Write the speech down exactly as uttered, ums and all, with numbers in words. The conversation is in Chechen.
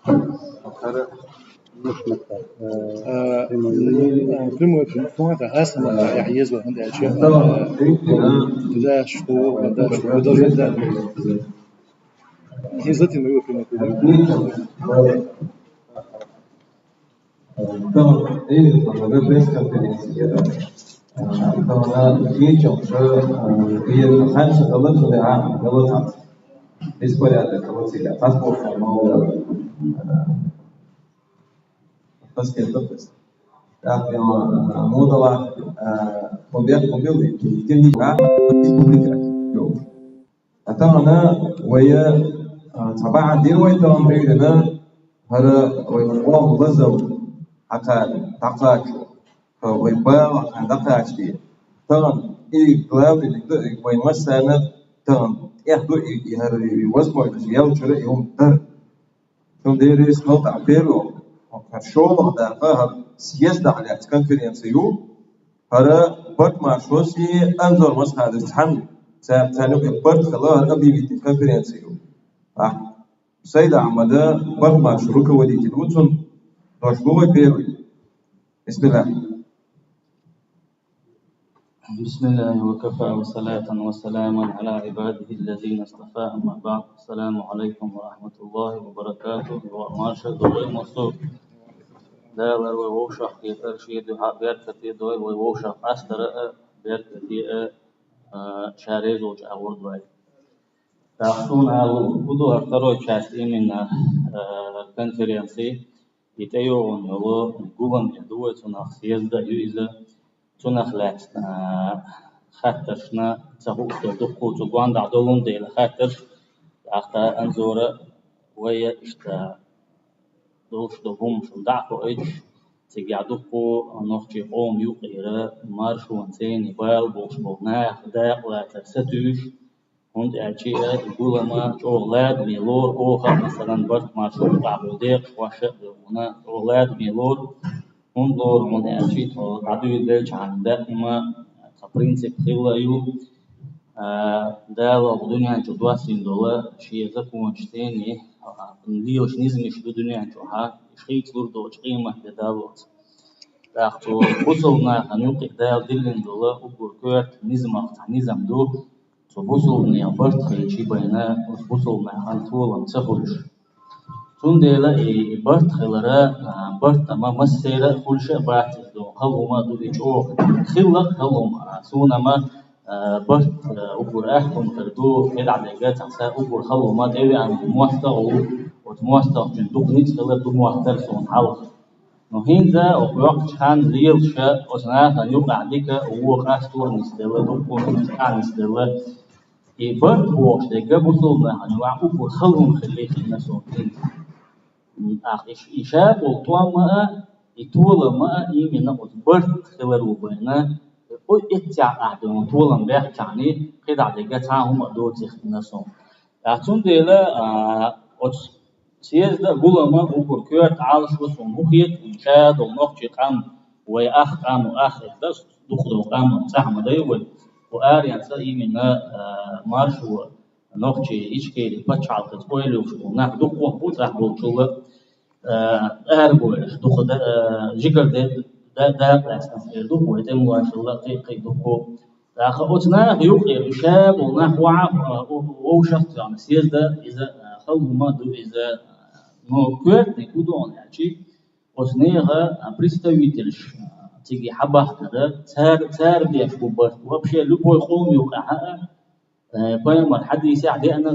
Э, э, прямой эфир. Кхоана хьастам яхь еза хӀунда аьлча, э, даш ду, даш ду, даш ду. Хизати ма ю прямой эфир. Там, э, там, э, пресс-конференция, да. Э, там она вечером уже, э, и раньше было, что ли, а, было там беспорядок, вот сидят, паспорт там, мало, э, паспорт, то есть. Так, э, модала, э, побег, побег, и тем не менее, республика. ХӀаьта хӀана вай, а, цхьа бахьана дира вай тахана Ӏуйранна, хӀара вай къом лазам хьакхаьча, дӀакхачо, а, вай бала хьан дӀакхачаде. Тахана и главный да, и вай массарна тахана тӀех ду, и, и хӀара и возможность ялчара и хӀума дар. Цундела из хӀалта первый, хӀара шоллагӀа дакъа, хӀара съезд дӀахьа лаьцна конференци ю, хӀара Барт-Маршоси Анзор Масхадас цхьана, цар, царна юкъе барт хила, хӀара объявить конференци ю. А, Сайд Ахьмада Барт-Маршо руководитель ву цун, дош лу вай первый. Бисмиллах. بسم الله وكفى وصلاة وسلاما على عباده الذين اصطفى، أما بعد. السلام عليكم ورحمة الله وبركاته. Ва марша догӀи мусу. Дала вай вовшах кхетар шеду хьа беркате дой, вай вовшах астара а беркате а, а, шарезо чагӀур дой. Тахтун алу буду второй часть именно, а, конференции. И тӀейогӀун йолу гулам а ду вай цунах, съезда ю иза. Цунах лаьцна, а, хаттаршна ца хуучу дуккху цу гондахь долун дела хаттарш, тӀаккха Анзора вай иштта долуш долу хӀуманаш дӀа а хоуьйтуш, цигахь дуккху нохчийн къоман юкъера маршонан цӀена бала болуш болу нах дакъалацар сатуьйсуш, хӀунда аьлча и гулама чӀогӀа ладаме лору, оха а, масалан, Барт-Маршо юкъахь болу декъашхоша а, вайна чӀогӀа ладаме лору, хӀунда лору, хӀунда аьлча тхо дӀадуьйладелчхьана даима тхан принцип хилла а ю, а, Дала оха дуьнен чу доссийна долу шен законаш цӀена, а, лелаш низамаш ду дуьнен чохь, уьш хийцалур доцу къематде даллалц. ТӀаккха цу бусалба нахана юкъе Дала диллина долу уггар коьрта низамах цхьа низам ду, цу бусалбанех барт хилча а байна, оцу бусалбанехь толам ца хуьлуш. Цундела и, и барт хилар, а, барт ма массеран а хуьлуш а бац иза, ду хала хӀума а ду и чӀогӀа. Хилла а хала хӀума, а, суна ма, а, барт, а, уггар аьхка хӀума хир ду, кхидӀа дерг а цхьа са уггар хала хӀума тӀевеана мостагӀа ву, оцу мостагӀчун дукха ницкъ хилар ду моттара суна хьалха. Ну, хӀинца оха йоккхучу ханна лелаш оцу нахана юкъахь дика вон къастор нисделла, дуккха а нисделла. И барт бохуш дерг а бусалба нахана юкъахь уггар хала хӀума хилла хилла суна хӀинца. М, тӀаккха и ш-, и ша болу тӀом а, и толам а именно оцу барт хилар ву байна, ой, эццехь ахь долу толам баьхчахьана, кхидӀа дерг а цхьа а хӀума а доцийх хилла суна. ТӀаккха цундела, а, оцу съезда а, гулама а уггар коьрта Ӏалашо суна хӀун хета, ша долу нохчийн къам, вай ах къам, ах, дукха долу къам цӀахь ма дай вай. Кху аренца именно, а, маршо, нохчийн Ичкери пачхьалкхаца ойла йолуш болу нах дукха воккха бу цӀахь болчул а, а, арабевлла, дукха да-, а, жигара де-, да-, дакъа лаьцна цӀера дукха вай тӀемалошалла, кхин а, кхин а дукха. ТӀаккха оцу наха юкъера ша болу нах вахьа, а, вовшах а царна съезда, иза, а, хала хӀума а ду иза, а, но коьртаниг хӀун ду аьлча, оцу нехан, а, представителаш, а, цига хьабахкар, цара, цара деш бу барт. Вообще, любой къоман юкъахь а, э, пайхамар хьадисехь деана,